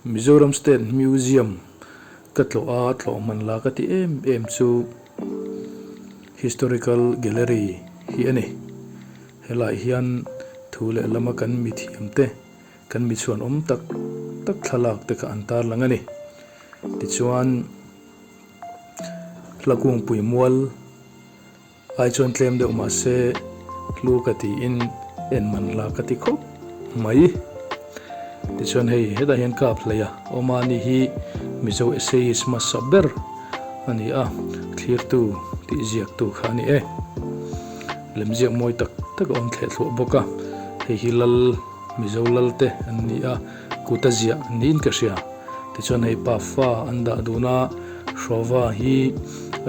Mizoram State Museum ka tlawh a, tlawh hman la ka ti em em chu Historical Gallery hi a ni. Helaiah hian thu leh lama kan mithiam te, kan michhuan awm tak tak thlalak te kha an tarlang a ni. Tichuan Hlakungpui mual. Ai chuan tlem deuh mahse hlu ka tiin en man hla ka ti khawp mai. Tichuan hei hetah hian kap hlei a awm a, ani hi Mizo essayist hmasa ber a ni a, thlirtu tih ziaktu kha a ni e. Lemziak mawi tak tak a awm thleh thluah bawk a, hei hi lal Mizo lal te an ni a, kut a ziah niin ka hria. Tichuan hei pa fa an dah dun a, Hruava hi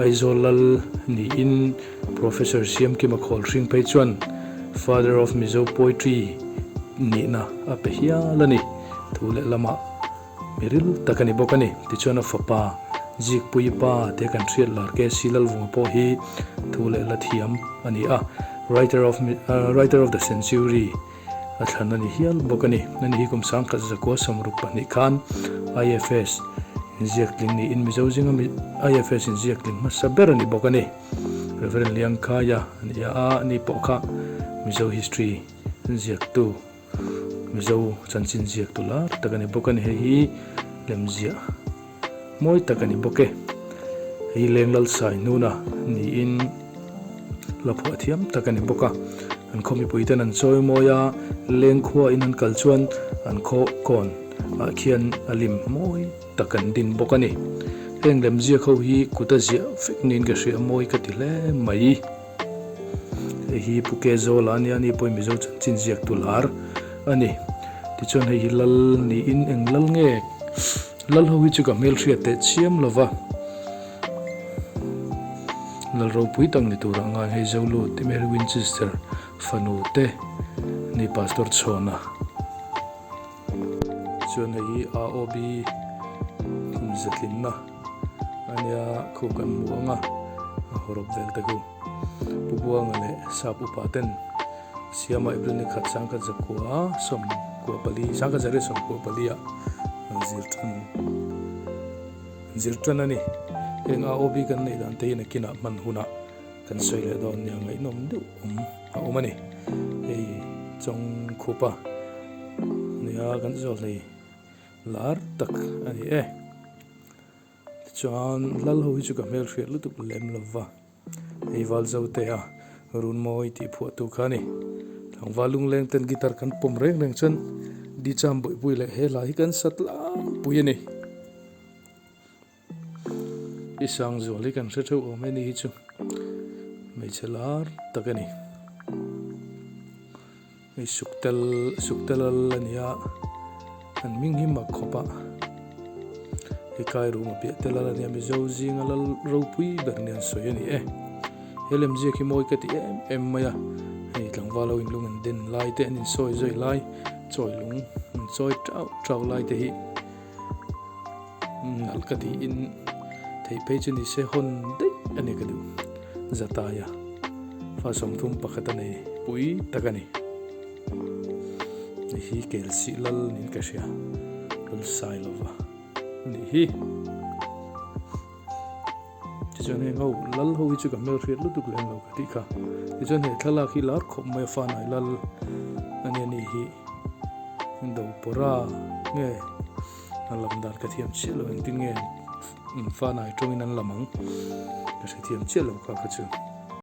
Aizawl lal niin Professor Siamkima Khawlhring phei chuan Father of Mizo Poetry nihna a pe hial a ni. Thu leh lamah mi ril tak a ni bawk a ni. Tichuan a fapa Zikpuii pa te kan hriat lar KC Lalvunga pawh hi thu leh la thiam a ni a, Writer of Writer of the Century, A thlan a ni hial bawk a ni. Ani hi kum 1962 khan IFS inziak tling niin Mizo zinga IFS inziak tling hmasa ber a ni bawk a ni. Rev. Liangkhaia a ni a, ani pawh kha Mizo history ziaktu, Mizo chanchin ziaktu lar tak a ni bawk a ni. Hei hi lemziah Mawi tak a ni bawk e. Hei leng Lalsai hnuna niin hla phuah thiam tak a ni bawk a. An khaw mipui ten an chawi mawi a, leng khua in an kal chuan an khaw kawn ah khian a lim mawi tak an din bawk a ni. Heng lemziak ho hi kut a ziah vek niin ka hria mawi ka ti hle mai. Hei hi Pu Kezawla a nia, ani pawhin Mizo chanchin ziaktu lar a ni. Tichuan hei hi lal niin eng lal nge? Lal ho hi chu ka hmelhriat teh chiam lo va, Lal ropui tak ni turah ngai hei Zolut Mary Winchester fanu te ni Pastor Chhawna chuan hei hi AOB kum zatlinna a nia khu kan hmu ang a, a hawrawp vel te khu Pu Buanga leh Sap upa ten Siama April ni khat sangkhat zakua 14 1914 ah an zir tan an zir tan a ni. Heng AOB kan neih dan te hi nakinah hman hunah kan sawi leh dawn nia ngaihnawm deuh awm a awm a ni. Hei Chawngkhupa nia kan zawh hlei lar tak a ni e. Tichuan lal ho hi chu ka hmelhriat lutuk lem lova. Hei Valzote a Runmawi tih phuahtu kha a ni. Tlangval lungleng ten guitar kan pawm reng reng chuan Di Cham Bawihpui leh he hla hi kan sa tlangpui a ni. I Sangzual hi kan hre theuh awm e ni hi chu hmeichhe lar tak a ni. Hei suktel suktel al a ni a, an hming hi mak khawp a, hei kai rum a piah tel al a nia Mizo zinga lal ropui ber nia an sawi a ni e. He lemziak hi mawi ka ti em em mai a, hei tlangval ho in lung an den lai te an insawi zawi lai, chawi lung an chawi tauh tauh lai te hi nalh ka tiin theih phei chu ni se hawn daih a ni ka duh Zataia fa 31 a nei pui tak a ni hei hi Kelsih lal niin ka hria Lalsai lova a nih hi tichuan heng ho lal ho hi chu ka hmelhriat lutuk lem lo ka tih kha tichuan he thlalak hi lar khawp mai a fanai lal a nia ni hi Dopawrha nge. A lam dan ka thiam chiah lo engtin nge fanai tawngin an lam ang ka hrethiam chiah lo kha kha chu.